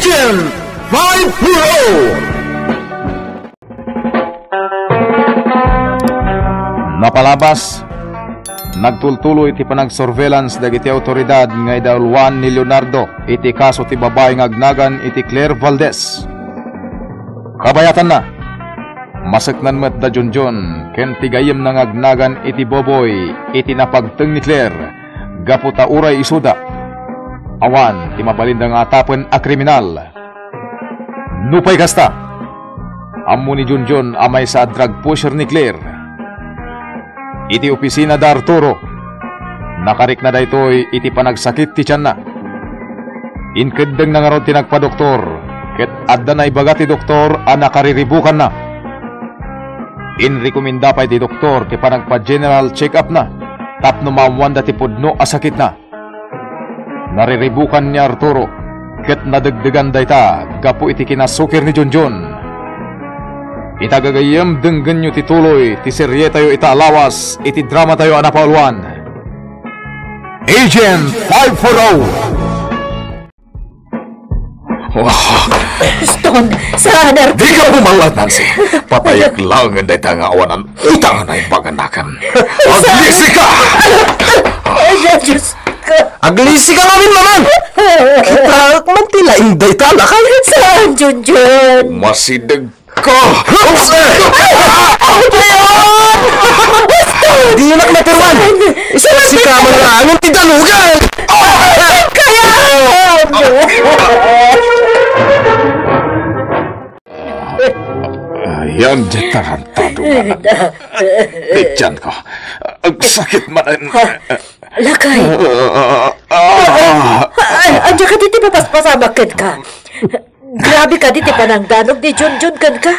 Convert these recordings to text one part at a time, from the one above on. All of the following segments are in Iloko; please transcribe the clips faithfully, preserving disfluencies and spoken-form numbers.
Five four oh. Napalabas, nagtultuloy ti panagsurveillance dagiti awtoridad nga idauluan ni Leonardo iti kaso ti babai nga agnagan iti Claire Valdez. Kabayatanna, maseknan met da Junjun ken ti gayyemna nga agnagan iti Boboy iti napagteng ni Claire gapu ta uray isuda, awan ti mabalinda nga atapen a kriminal. Nupay kasta, ammo ni Junjun a maysa a drug pusher ni Claire. Iti opisina da Arturo, nakarikna daytoy iti panagsakit ti tianna. Inkeddengna ngarud ti nagpadoktor, ket adda naibaga ti doktor a nakariribukanna. Inrekomenda pay ti doktor ti panagpa-general check-upna tapno maammoanda ti pudno a sakitna. Nariribukan ni Arturo ket nadegdegan dayta gapu iti kinasukir ni Junjun. Ita gagayyem, denggenyo ti tuloy ti serietayo ita a lawas iti dramatayo a napauluan, Agent five four oh. Stone, saan, Arturo? Di ka pumalad, Nancy. Patayek laengen dayta nga awanan utang a naimbagannakan. Aglisi ka! Ay, Diyos ko. Aglisi ka ngamin, Maman! Kitaek man ti laing dayta, lakay. Saan, Junjun? Masideg ka! Ano ba yun? Dinak naturuan! Isip si Kaman nga angin ti dalugan! Kaya! Ayan, di tarantado nga anak. Di tiyan ko. Agsakit man. Lakay. Ah, ah, ah. Ay, ania kadi ti papaspasamak kenka? Grabe kadi ti panangdanog ni Junjun kenka.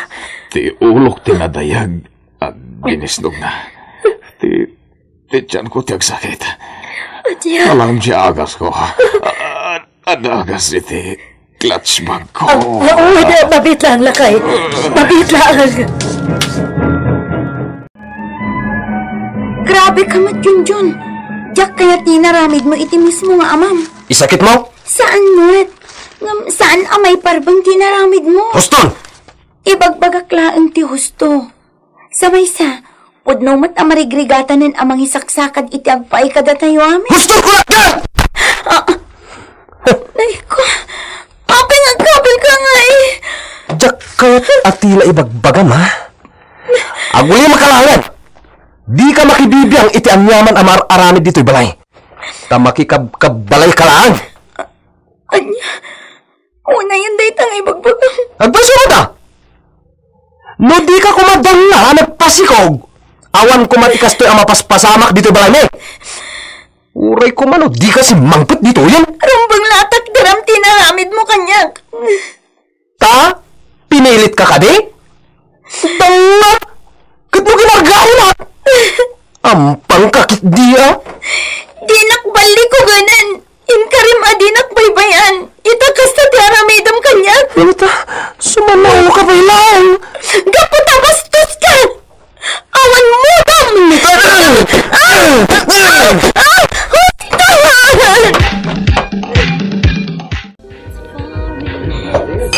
Ti ulok ti nadayag, agginisnogna. Ti, ti tiyan ko ti agsakit. Ania? Alam ti agas ko. Ah, adagas iti clutch bag ko. Ah, ah, oo, da, mabit lang, lakay. Mabit lang. Grabe ka met, Junjun. Diak kayat ti inaramid mo iti mismo nga amam. Isakit mo? Saan met? Ngem saan a maiparbeng ti inaramid mo? Huston! Ibagbagak laeng ti husto. Sa maysa, pudno met a marigrigatanen a mangisaksakad iti agpaay kadatayo amin. Huston, kunakda! Ah, ay ko. Apay nga agkabil ka ngay? Diak kayat a ti la ibagbagam, ha? Aguli makalaangan. Di ka makibibiang iti aniaman a mar-aramid ditoy balay. Ta makikabkabbalay ka laang. Ania? Unayen dayta nga ibagbagam. Agpasuro ta! No di ka koma dengngeg a nagpasikog, awan koma ti kastoy a mapaspasamak ditoy balaymi. Uray koma no di ka simmangpet ditoyen. Rumbeng latak daram ti inaramid mo kaniak. Ta? Pinilit ka kadi? Dengngeg! Ket no kinargaon, a? Ampang ka ketdi, a? Dinak ballikuganan. Inkarim a dinak baybay-an. Ita kasta ti aramidem kaniak. Ano ta? Sumanaw ka pay laeng. Gapu ta bastos ka! Awan modom! Ah! Ah! Ah! Husto!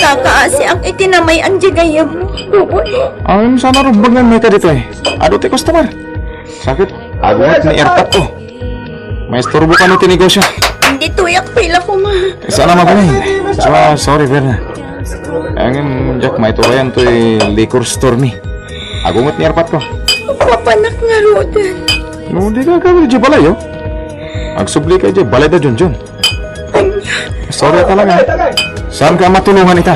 Kakaasiak iti namay-an diay gayyemmo, Buboy. Ay, saan a rumbeng nga mayta ditoy? Adu ti customer. Sakit. Agunget ni airpot ko. Maisturbo kano ti negosyo. Ditoyak pay la koma. Saan a mabalin? So, sorry, Berna. Ngem, diak maiturayan toy liquor store mi. Agunget ni airpot ko. Mapanak ngaruden. No, di ka kami di balayo. Agsubli ka di balay da Junjun. Sorry talaga. Saan ka matulungan ita?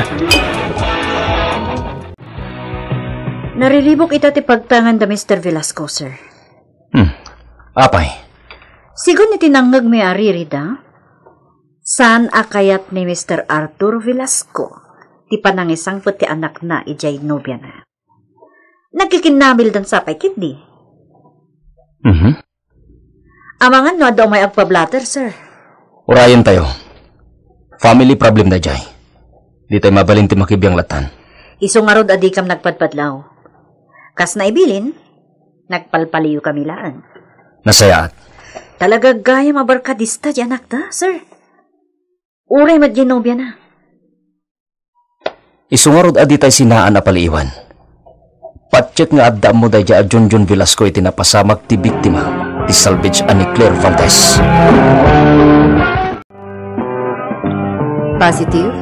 Nariribuk ita ti pagtaengan da Mister Velasco, sir. Hmm. Apay? Sigun iti nangngegmi a ririda, saan a kayat ni Mister Arthur Velasco ti panangisangpet ti anakna idiay nobiana. Nagkikinnamildan sapay ketdi. Mhm. Amangan no adda umay agpablatter, sir. Urayen tayo. Family problem daydiay. Di tayo mabalin ti makibiang latan. Isu ngarud a dikam nagpadpadlaw. Kas naibilin, nagpalpaliyo kami laeng. Nasayaat. Talaga gayam a barkadista di anakda, sir. Uray met di nobiana. Isu ngarud a ditay sinaan a paliiwan. Patiek nga adda ammo daydiay a Junjun Velasco iti napasamak ti biktima, ti salvage a ni Claire Valdez. Positive.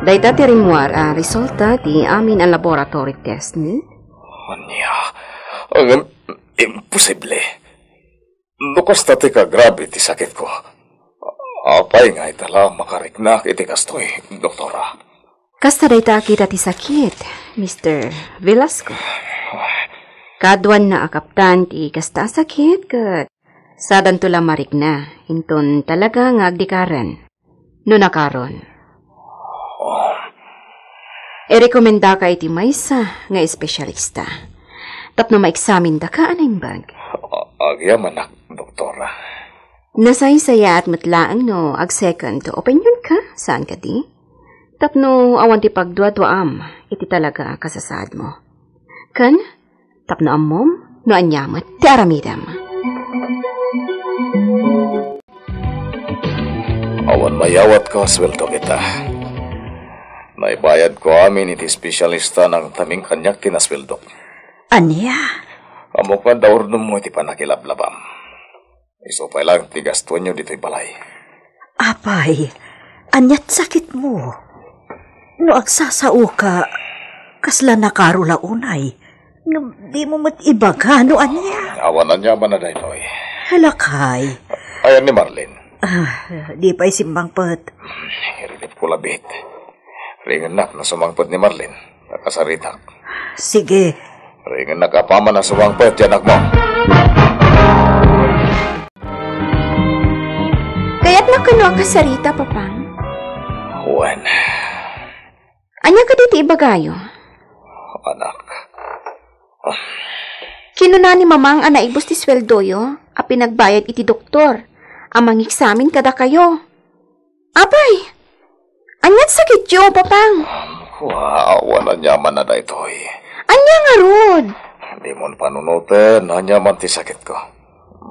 Dayta ti rimmuar a resulta ti amin a laboratory test ni. Ania? Ngem, imposible. No kasta ti kagrabe ti sakitko, apay nga ita la makariknak iti kastoy, doktora? Kasta dayta a kita ti sakit, Mister Velasco. Kaduanna a kaptan ti kasta a sakit ket sadanto la marikna inton talaga nga agdikaren. No nakaron, irekomendaka iti maysa nga espesyalista tapno maeksamindaka a naimbag. A-, agyamanak, doktora. Nasaysayaat met laeng no ag-second opinion ka, saan kadi? Tapno awan ti pagduaduaam iti talaga a kasasaadmo. Ken tapno ammom no ania met ti aramidem. Awan mayawatka a sueldo kita. Naibayadko amin iti espesyalista nangta kaniak ti nasueldok. Ania? Ammok nga adda urnommo iti pannakilablabam. Isu pay laeng ti gastoenyo ditoy balay. Apay, aniat sakitmo? No agsasaoka, kasla nakaro la unay. Ngem dimo met ibaga no ania. Awan aniamanna daytoy. Halakay. Ayan ni Marlene. Ah, di pay simmangpet. Iridipko labit. Ringennak no sumangpet ni Marlene. Kasaritak. Sige. Ringennak apaman a sumangpet ti anakmo. Kayatna kano a kasarita, Papang? Wen. Ania kadi ti ibagayo? Anak. Kinuna ni Mamang a naibus ti sueldoyo a pinagbayad iti doktor a mangeksamin kadakayo. Apay, aniat sakityo, Papang? Kua, awan aniamanna daytoy. Ania ngarud? Dimon panunoten aniaman ti sakitko.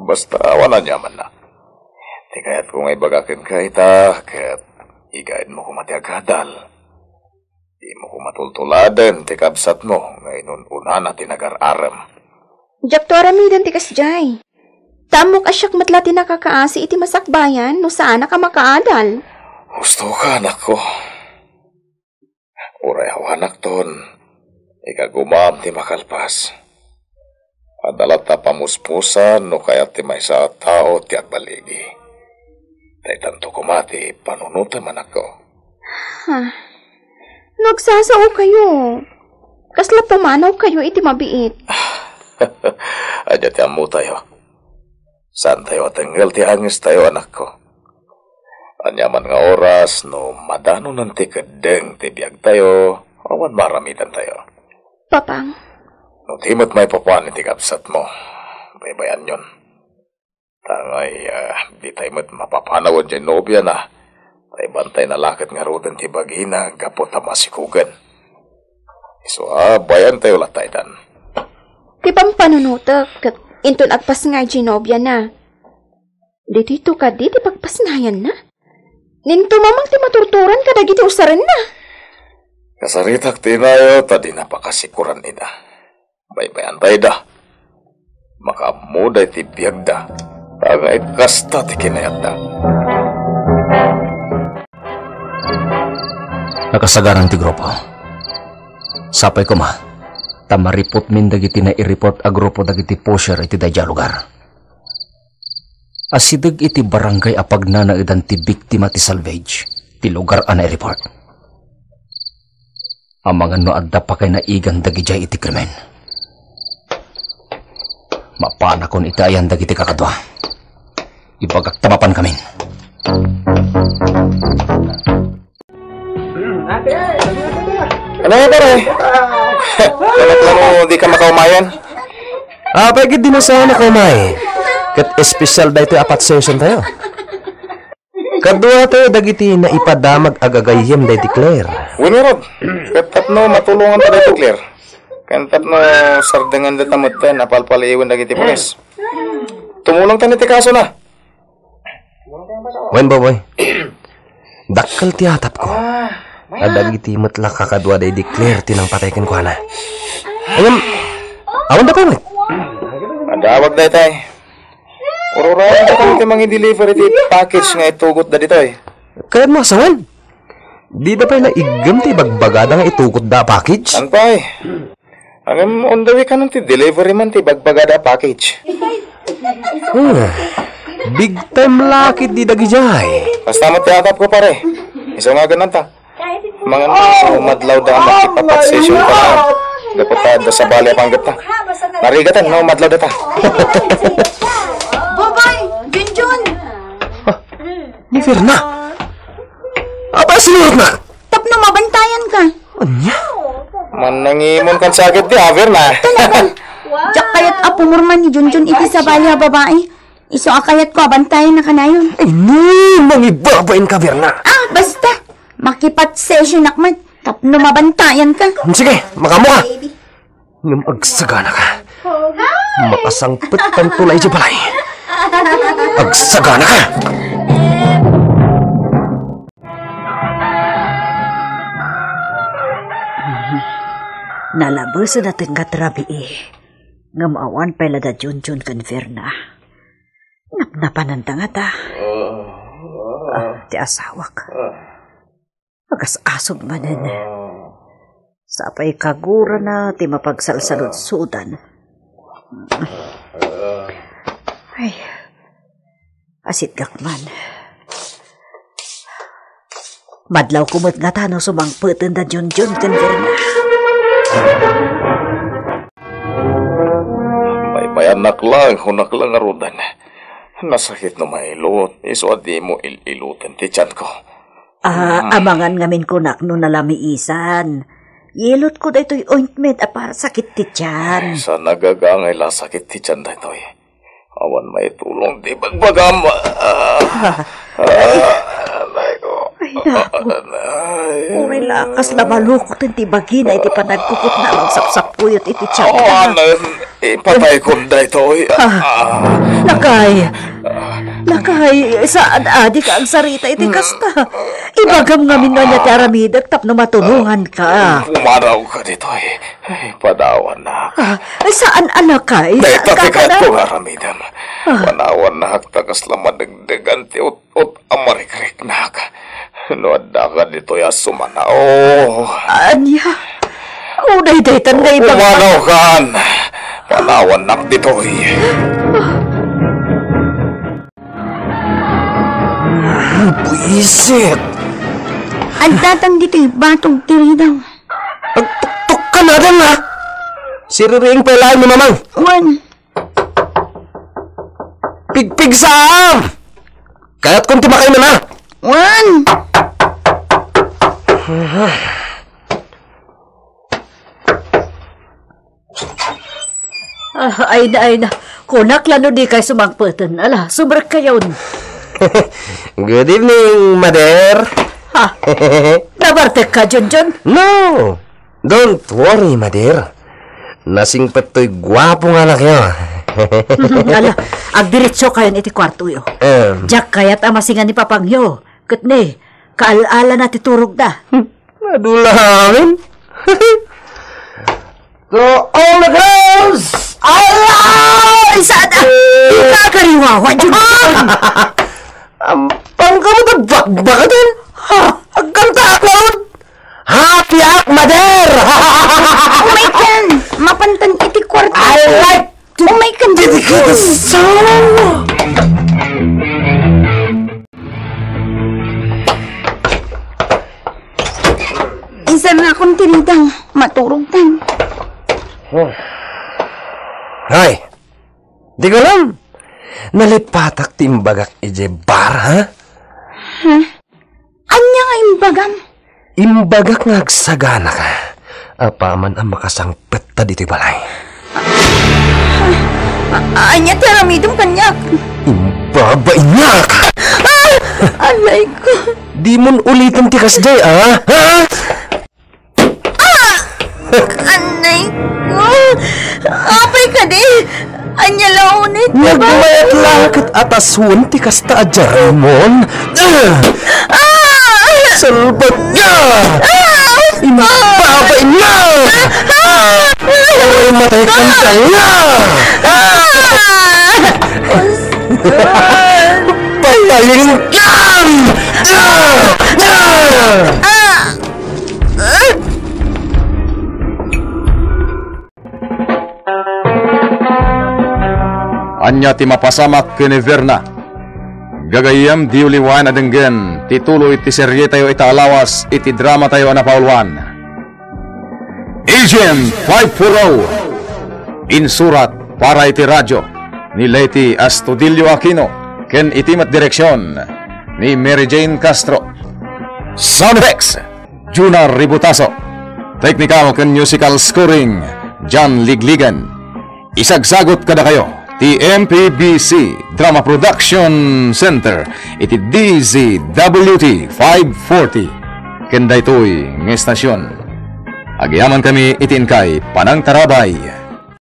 Basta awan aniamanna. Ti kayatko nga ibaga kenka ita, ket igaedmo koma ti agadal. Dimo koma tultuladen ti kabsatmo nga inun-unana ti nagar-arem. Diakto aramiden ti kasdiay. Ta ammok a siak met la ti nakakaasi iti masakbayan no saanak a makaadal. Husto ka, anakko. Uray awanakton, ikagumam ti makalpas. Adda latta pamuspusan no kayat ti maysa a tao ti agbaligi. Daytanto koma ti panunotem, anakko. Ha? No agsasaokayo, kasla pumanawkayo iti mabiit. Ania ti ammotayo? Saantayo a tengngel ti angestayo, anakko. Aniaman nga oras, no madanonen ti keddeng ti biagtayo, awan maaramidantayo. Papang. No di met maipapan iti kabsatmo, baybayanyon. Tangay, ah, ditay met mapapanawen diay nobiana. Tay bantayna la ket ngaruden ti bagina gapu ta masikogen. Isu a, bayantayo latta itan. Ti pampanunotek ket inton agpasngay diay nobiana. Ditoyto kadi ti pagpasngayanna? Ninto mamang ti maturturan kadagiti usarenna. Kasaritak ti inayo ta dina pakasikoran ida. Baybay-antayda. Makaammoda iti biagda. Agay kasta ti kinayatda. Nakasagaran ti grupo. Sapay koma, ta maripotmin dagiti nairipot a grupo dagiti pusher iti daydiay a lugar. Asideg iti barangay a pagnanaedan ti biktima ti salvage, ti lugar a naireport. Amangan no adda pakaynaigan dagidiay iti krimen. Mapanakon iti ayan dagiti kakadua. Ibagak ta mapankamin. Ano nga, pare? Ano, ano, di ka makaumayan? Ah, pwede din sa makaumay. Ket espesyal da ito apat session tayo. Kadua tayo dagiti naipadamag agagayem da iti Claire. Wen ngarud, ket tapno matulongan ta daytoy Claire. Ken tapno sardengan da tametten a palpaliiwen dagiti pulis. Tumulong ta iti kaso na. Wen, Boboy. Dakkel ti atapko. Ah. Adda dagiti met la kakadua da i-declare ti nangpatay kenkuana. Ngem, awan da pay met. Adawag daytay. Ururayen da kami ti mangi-deliver iti package nga itugotda ditoy. Kayatmo a sawen? Dida pay la iggem ti ibagbagada nga itugotda a package? Saan pay? Ngem, on the way kanon ti delivery man ti ibagbagada a package. Hmm. Big time la ketdi dagidiay. Kasta met ti atapko, pare. Isu nga agananta. Mangan ta, so madlawda a makipapat session ta. Dapat ta, da sabali a panggepta. Narigatan, no, madlawda ta. Bobay, Junjun! Ah, ni Ferna. Apay a sinurotna? Tapno mabantayan ka. Ania? Mannangimon kan sakit ti aver na. Talaga. Diak kayat a pumurma ni Junjun iti sabali a babai. Isu a kayatko a bantayan na kanayon. Ay, ni, mangibabain ka, Verna. Ah, basta. Makipat-session ak man. Tapno mabantayan ka. Sige, makaammo ka. Ngem agsagana ka. Makasangpet tanto la iti balay. Agsagana ka. Nalabesen a tengnga ti rabii, ngem awan pay la da Junjun ken Verna. Napnapananta ngata. Ah, ti asawak. Agas-asog manen. Sapay kagurana ti mapagsalsaludsodan. Ay, asitgak man. Madlawko met ngata no sumangpeten da Junjun ken Verna. Baybayannak la, kunak la ngaruden. Nasakit no mailot, isu a dimo il-iloten ti tianko. Ah, amangan ngamin kunak no nalamiisan. Ilotko daytoy ointment a para sakit ti tian. Saan a gagangay la sakit ti tian daytoy. Awan maitulong ti ibagbagam. Ah, ah, anay ko. Ay, naku. Anay. Uray la kasla malukoten ti bagina iti panagkukutna a magsapsapuyot iti tianna. Awanen, ipataykon daytoy. Ah, lakay. Lakay, saan a dika agsarita iti kasta. Ibagam ngamin no ania ti aramidek tapno matulonganka. Pumanawka ditoy. Ay, panawannak. Ah, saan a lakay? Dayta ti kayatko nga aramidem. Ah. Panawannak ta kasla madegdegan ti ut-ot a marikriknak. No addaka ditoy a sumanaw. Ania? Uray daytan nga ibagam. Pumanawkan. Panawannak ditoy. Buisit! Addatang ditoy batog ti ridaw. Agtuktok ka na, Adang, ha? Siririing pay laeng ni Mamang. Wen. Pigpigsaam! Kayatkon ti makainana. Wen. Ah, ay na, ay na. Kunak la no dikay sumangpeten. Ala, sumrekkayon. Good evening, Mother. Ha? Nabartek ka, Junjun? No. Don't worry, Mother. Nasingpet toy guapo nga anakyo. Ala, agdiretso kayon iti kuartoyo. Em. Diak kayat a masingan ni papangyo. Ket ne, kaal-ala na ti turogda. Madula amin. To all the girls! Ala! Ay, saan? Ikakariwawa, Junjun! Ampang ka mo ta bakbakaten? Ha? Agkantaak laud! Happy ak, Mother! Umay kan! Mapantan iti kwarto. I like to Umay kan! Dedicate a song! Isarrakon ti ridaw. Maturogtan. Hay! Di ko alam. Nalipatak ti imbagak idiay bar, ha? Ha? Ania nga imbagam? Imbagak nga agsaganaka. Apaman a makasangpet ta ditoy balay. A-, ania ti aramidem kaniak? Imbabainnak! Ah! Anay ko. Dimon uliten ti kasdiay, ah? Ha? Ah! Anay ko. Apay kadi? Ania la unay ti Nagmayat la ket atasuen ti kasta a diarimon. Ah! Salbag ka! Ang tanga! Palayin ka! Ania ti mapasamak ken ni Verna? Gagayyem, diyo liwaen a denggen ti tuloy ti serietayo ita a lawas iti dramatayo a napauluan. Agent five four oh. Insurat para iti radyo ni Leti Astudillo Aquino ken iti met direksion ni Mary Jane Castro. Sound effects, Juna Ributaso. Technical ken musical scoring, John Ligligan. Isagsagut kadakayo ti M P B C Drama Production Center iti D Z W T five forty. Ken daytoy nga estasion, agyamankami iti inkay panangtarabay.